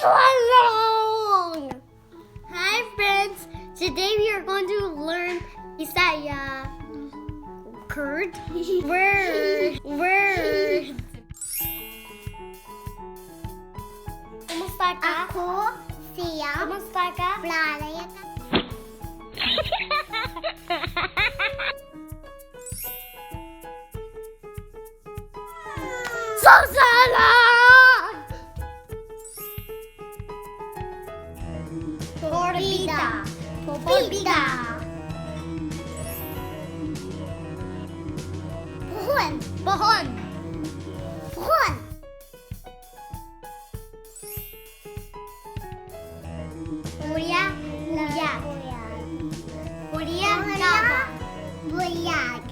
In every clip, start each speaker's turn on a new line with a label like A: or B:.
A: So long! Hi, friends! Today we are going to learn Bisaya. Kurd. Word. Word. Kumusta ka?
B: Ako, siya,
A: Kumusta ka?
B: Blalaya.
A: So long! Forbida.
B: Forbida. Pohon.
A: Pohon.
B: Pohon.
A: Uya. Uya. Uya. Gaba.
B: Buyag.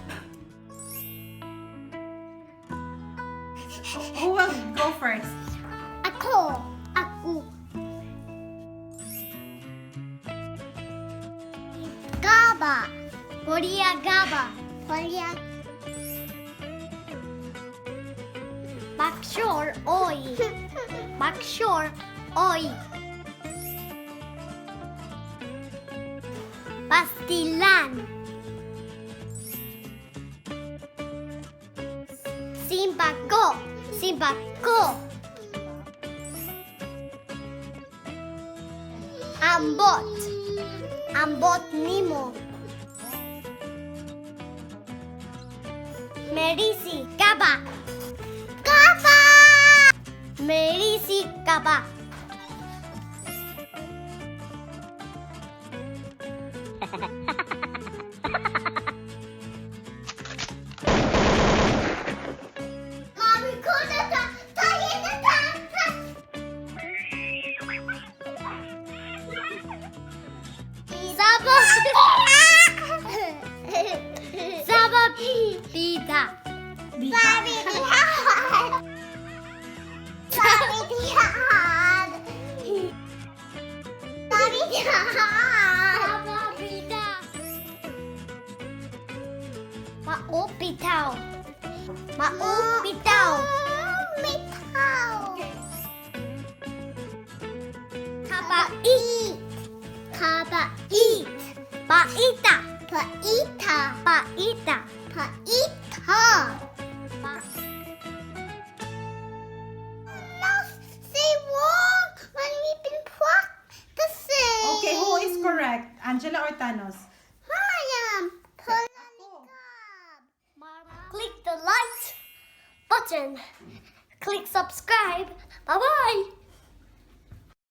C: Who will go first?
B: Ako.
A: Aku.
B: Gaba.
A: Korea Gaba.
B: Korea.
A: Bakshor oi. Bakshor oi. Pastilan. Simbako. Simbako. Ambot. Ambot nimo. Merisi Gaba.
B: Gaba.
A: Merisi Gaba.
B: Mami, kuda ta. Tayo na ta.
A: Saba. Saba Bida.
B: Sabi dihan. Sabi dihan. Sabi dihan.
A: Saba Bida. Maupitaw. Maupitaw.
B: Mitaw.
A: Kabait.
B: Kabait.
A: Paita.
B: Paita.
A: Paita.
B: Paita. Now say wrong when we've been practicing.
C: Okay, who is correct? Angela or Thanos?
B: I am.
A: Click the like button. Click subscribe. Bye bye.